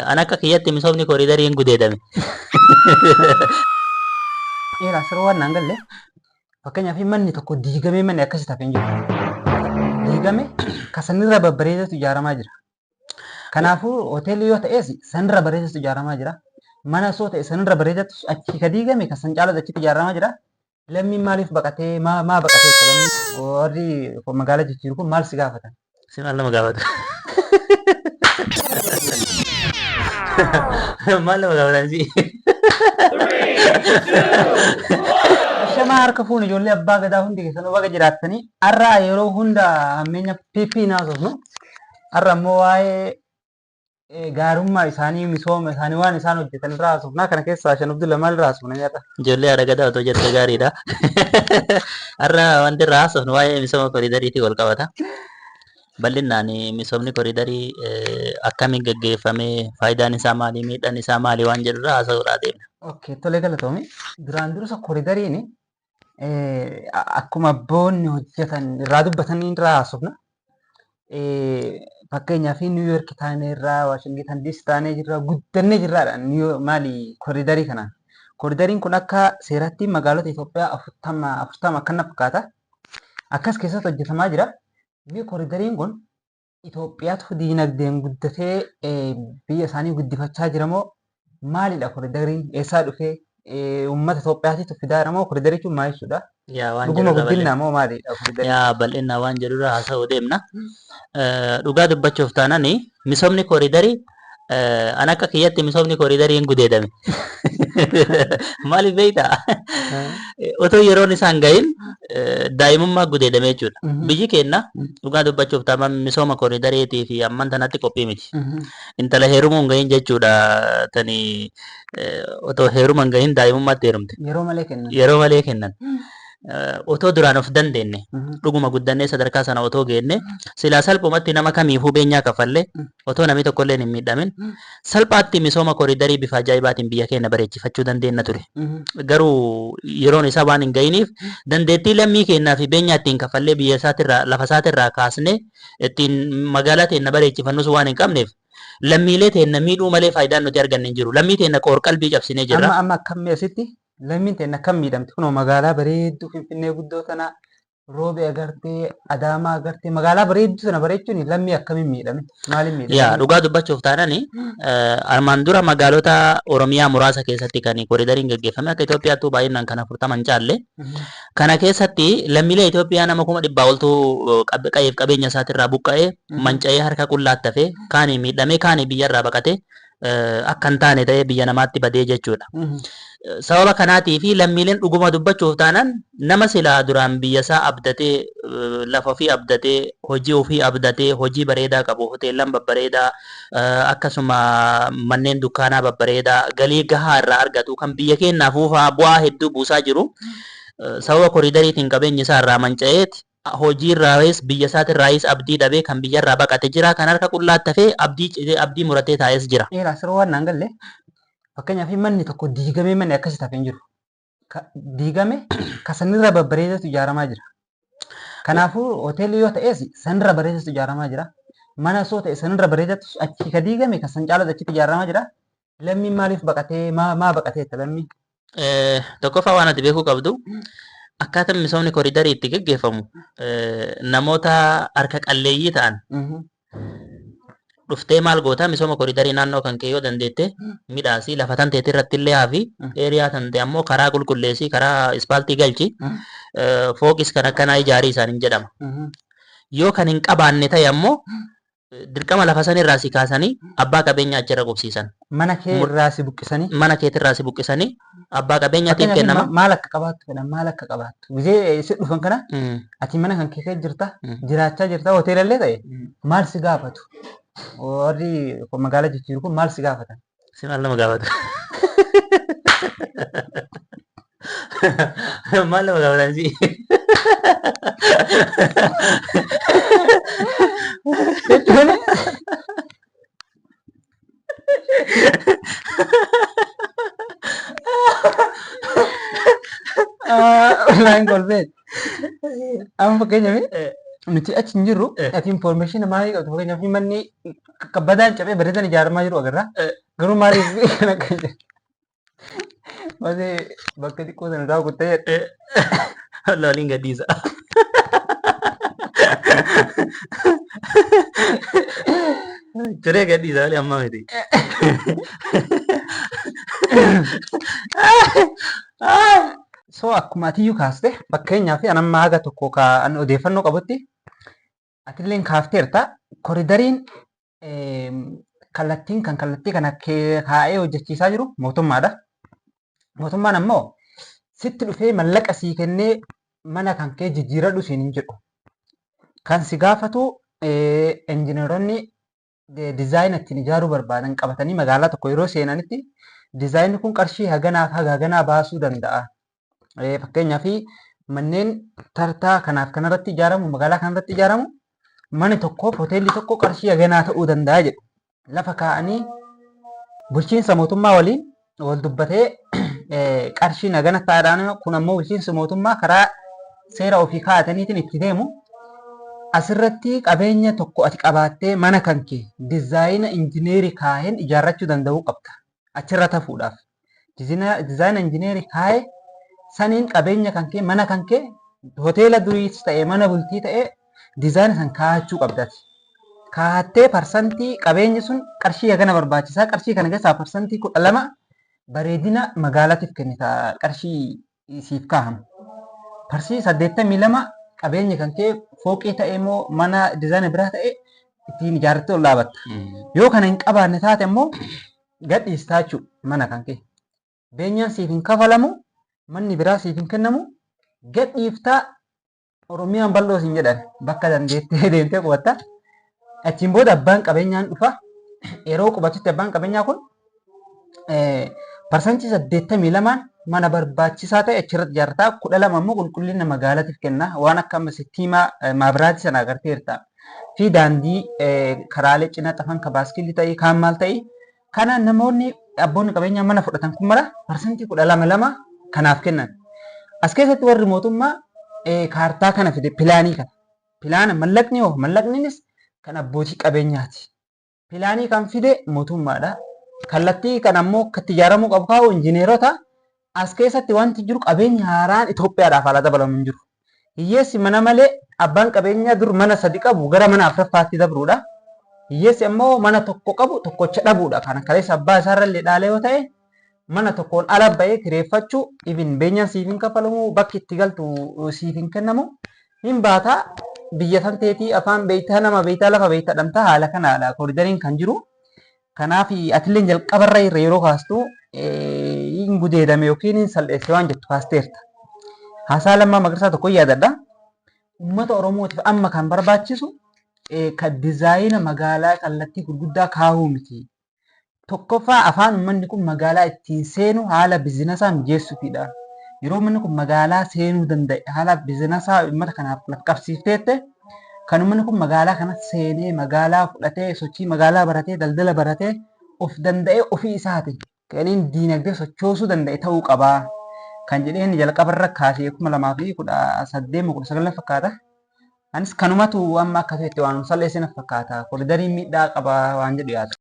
An akka kiyyatti misoomni koriidarii hin gudeedame. Dheeraa sirra waan naan galle, fakkeenyaaf manni tokko diigamee manni akkasii tafe hin jiru. Diigame ka sanirra babbareedatu ijaaramaa jira. Kanaafuu hoteelli yoo ta'es sanirra bareedatu ijaaramaa jira. Mana osoo ta'e sanirra bareedatu achii ka diigame ka san caalatu achitti ijaaramaa jira. Lammiin maaliif baqatee, maa baqatee jetta lammiin? Warri magaalaa jijjiiru kun maal si gaafatan? Si maal nama gaafatu? Maal nama gaafatan si? Ashamaa, harka fuune ijoollee abbaa gadaa, hundi keessanuu baga jiraattanii. Har'a yeroo hunda hammeenya PP naasofnu. Har'a immoo waa'ee gaarummaa isaanii, misooma isaanii, waan isaan hojjetan irraa haasofnaa. Kana keessaa shan Abdulla, maal irraa haasofna nyaata? Ijoollee haadha gadaa otoo jette gaariidha. Har'a wanti irraa haasofnu waa'ee misooma koriidariitiin wal qabata. Bal'inaan misoomni koriidarii akkamiin gaggeeffame, faayidaan isaa maali, miidhaan isaa maali waan jedhu irraa haasa'uudhaa deemna. Okay, tolee, galatoomi. Duraan dursa koriidariin akkuma abboonni hojjetan irraa dubbatan irraa haasofna. Fakkeenyaaf New York taanee irraa, Washington DC taanee jirra, guddannee jirraadha. Maali koriidarii kanaan. Koriidariin kun akka seeratti magaalota Itoophiyaa 40 40 akkana fakkaata. Akkas keessatti hojjetamaa jira. Mee koriidariin kun Itoophiyaatu diinagdeen guddatee biyya isaanii guddifachaa jira moo maalidha? Koriidariin eessaa dhufee, uummata Itoophiyaatitu fidaa jira moo, koriidarii jechuun maal jechuudha? Yaa waan Dhuguma jedhurra guddinna moo maalidha koriidariin? Yaa bal'inaa waan jedhurra haasa'uu deemna. Dhugaa dubbachuuf taanani misoomni koriidarii, an akka kiyyatti misoomni koriidarii hin gudeedame. Maaliif beektaa? Otoo yeroon isaan gahin daa'imummaa gudeedame jechuudha. Biyyi keenya dhugaa dubbachuuf taanaan misooma koriidariitii fi amman tanatti qophii miti. Intala heerumuu hin gahin jechuudha, tani otoo heeruma hin gahin daa'imummaatti heerumte. Yeroo malee kennan. Yeroo malee kennan. Otoo duraan of dandeenye, dhuguma guddannee sadarkaa sana otoo geenne, silaa salphumatti nama kamiifuu beenyaa kaffallee, otoo namni tokkollee hin miidhamin, salphaatti misooma koriidarii bifa ajaa'ibaatiin biyya keenya bareechifachuu dandeenya ture. Garuu yeroon isaa waan hin gahiniif, dandeettii lammii keenyaa fi beenyaa ittiin kaffallee biyya isaatirraa, lafa isaatirraa kaasnee ittiin magaalaa teenya bareechifannus waan hin qabneef, lammiilee teenya miidhuu malee faayidaan nuti arganne hin jiru. Lammii teenya qoor-qalbii cabsinee jirra. Amma akkam asitti lammiin teenya akkam miidhamte? Kunoo magaalaa bareedduu Finfinnee guddoo tana, Roobee agartee, Adaamaa agartee, magaalaa bareedduu sana bareechuun lammii akkamiin miidhame? Maaliin miidhame? Yaa, dhugaa dubbachuuf taanani, armaan dura magaalota Oromiyaa muraasa keessatti kan koridariin gaggeeffame, akka Itoophiyaattuu baay'inaan kan 40 hin caalle. Kana keessatti lammiilee Itoophiyaa nama 100,000 oltu qa'eef qabeenya isaatirraa buqqa'ee, manca'ee, harka qullaatti hafee, kaanii miidhamee, kaanii biyyarraa baqatee akka hin taane ta'ee biyya namaatti badee jechuudha. Sababa kanaatii fi lammiileen, dhuguma dubbachuuf taanaan, nama silaa duraan biyya isaa abdatee, lafa ofii abdatee, hojii ofii abdatee, hojii bareedaa qabu, hoteellan babbareedaa, akkasuma manneen dukkaanaa babbareedaa galii gahaa irraa argatu, kan biyya keenyaaf bu'aa hedduu buusaa jiru, sababa koriidariitiin qabeenyi isaa irraa manca'eet hojiirraayis biyya isaatirraayis abdii dhabee kan biyyarraa baqate jira, kan harka qullaatti hafee abdii citee abdii muratee taa'es jira. Dheeraa sirra waan naan galle, fakkeenyaaf manni tokko diigamee manni akkasii tafe hin jiru. Diigame ka sanirra babbareedatu ijaaramaa jira. Kanaafuu hoteelli yoo ta'es sanirra bareedatu ijaaramaa jira. Mana osoo ta'e sanirra bareedatu achii ka diigame ka san caalatu achitti ijaaramaa jira. Lammiin maaliif baqatee, maa baqatee jetta lammiin? Tokkoffaa waan ati beekuu qabdu, akkaataan misoomni koriidarii itti gaggeeffamu, namoota harka qalleeyyii ta'an dhuftee maal goota, misooma koriidarii naannoo kan kee yoo dandeette midhaasii, lafa tan teetii irratti illee hafi, eeriyaa tan ta'e ammoo karaa qulqulleessii, karaa ispaaltii galchi, fooqis kan akkanaa ijaarii isaaniin jedhama. Yoo kan hin qabaanne ta'e ammoo dirqama lafa san irraa si kaasanii abbaa qabeenyaa achirra qubsiisan. Mana kee irraa si buqqisanii. Mana keetirraa si buqqisanii abbaa qabeenyaatiif Fakkeenyaaf kennama. Maal akka qabaattu fedhan, maal akka qabaattu. Gizee si dhufan kana ati mana kan kee keessa jirta, jiraachaa jirta, hoteela illee ta'e maal si gaafatu? Warri magaalaa jijjiiru kun maal si gaafatan? Si maal nama gaafatu? Maal nama gaafatan si? Jechuun wallaahi kolfee. Amma fakkeenyaaf Nuti achi hin jirru. Ati information maalii qabdu? Fakkeenyaaf manni badaan cabee bareedaan ijaaramaa jiru agarra. Garuu maaliif kan akka jedhu? Malee bakka xiqqoo sana irraa kuttee jedhe. Waliin gadhiisa. Ciree gadhiisa malee ammaa miti. So akkuma atiyyuu kaaste, fakkeenyaaf an amma haga tokko ka an odeeffannoo qabutti atilleen kaafteerta, koridariin kallattiin kan kallattii kana kaa'ee hojjechiisaa jiru mootummaadha. Mootummaan ammoo sitti dhufee mallaqa sii kennee mana kan kee jijjiiradhu siin hin jedhu. Kan si gaafatu injineeronni dizaayina ittiin ijaaruu barbaadan qabatanii magaalaa tokko yeroo seenanitti dizaayinni kun qarshii haganaaf haga haganaa baasuu danda'a. Fakkeenyaaf manneen tartaa kanaaf kanarratti ijaaramu, magaalaa kanarratti ijaaramu, mana tokkoof hoteelli tokko qarshii haganaa ta'uu danda'a jedhu. Lafa kaa'anii bulchiinsa mootummaa waliin wal dubbatee qarshiin hagana ta'aadhaan, kun ammoo bulchiinsi mootummaa karaa seera ofii kaa'ataniitiin itti deemu. Asirratti qabeenya tokko ati qabaattee mana kan kee dizaayina injineerii kaa'een ijaarrachuu danda'uu qabda. Achirra tafuudhaaf. Dizaayina injineerii kaa'e saniin qabeenya kan kee, mana kan kee, hoteela duriis ta'e mana bultii ta'e, dizaayina san kaa'achuu qabdati. Kaa'attee parsantii qabeenyi sun qarshii hagana barbaachisaa, qarshii kana keessaa 12% bareedina magaalaatiif kennita, qarshii siif kaa'amu. 82% qabeenya kan kee fooqii ta'e immoo mana dizaayina biraa ta'e ittiin ijaarrattee ol dhaabatta. Yoo kana hin qabaanne taate immoo gadhiistaa jechuudha mana kan kee. Beenyaan siif hin kafalamu, manni biraa siif hin kennamu, gadhiiftaa. Oromiyaan bal'oo siin jedhan, bakka dandeettee deemtee qubatta. Achiin booda abbaan qabeenyaan dhufa. Yeroo qubatutti abbaan qabeenyaa kun 82%n mana barbaachisaa ta'e achirratti ijaarrataa, 12 immoo qulqullina magaalaatiif kenna. Waan akka amma sittiimaa maabiraatii sana agarteerta. Fi daandii karaalee cina xafan ka baaskilii ta'e kaan maal ta'e kana namoonni abboonni qabeenyaa mana fudhatan kun mara 12% lama kanaaf kennan. As keessatti warri mootummaa kaartaa kana fide, pilaanii kana. Pilaana mallaqni hoo, mallaqninis kan abbootii qabeenyaati. Pilaanii kan fide mootummaadha. Kallattii kan ammoo akka itti ijaaramuu qabu kaa'u injineerota. As keessatti wanti jiru qabeenya haaraan Itoophiyaadhaaf haala dabalamu hin jiru. Hiyyeessi mana malee, abbaan qabeenyaa dur mana sadi qabu gara mana afuraffaatti dabruudha. Hiyyeessi ammoo mana tokko qabu tokkocha dhabuudha. Kana kaleessa abbaa isaarra illee dhaalee yoo ta'e mana tokkoon ala ba'ee kireeffachuu, even beenyaan siif hin kafalamu, bakki itti galtu siif hin kennamu. Hin baataa biyya tan teetii, afaan beeytaa, nama beeytaa, lafa beeytaa dhamtaa, haala kanaadha koridariin kan jiru. Kanaaf atilleen jalqabarra irra yeroo kaastu hin gudeedame yookiin hin salpheesse waan jettu kaasteerta. Haasaa Lammaa Magarsaa tokko yaadadha. Uummata Oromootiif amma kan barbaachisu kan dizaayina magaalaa kallattii gurguddaa kaahuu miti. Tokkoffaa afaan uummanni kun magaalaa ittiin seenu haala biizinasaa mijeessuufidha. Yeroo uummanni kun magaalaa seenuu danda'e, haala biizinasaa uummata kanaaf lafa qabsiifteette, kan uummanni kun magaalaa kana seenee magaalaa fudhatee sochii magaalaa baratee daldala baratee of danda'ee ofii isaati kan inni diinagdee sochoosuu danda'e ta'uu qabaa. Kan jedheen jalqabarra kaasee 2018 19 fakkaata. Anis kanumatu amma akka ta'etti waan salleessina fakkaata. Koridariin miidhaa qaba waan jedhu yaada.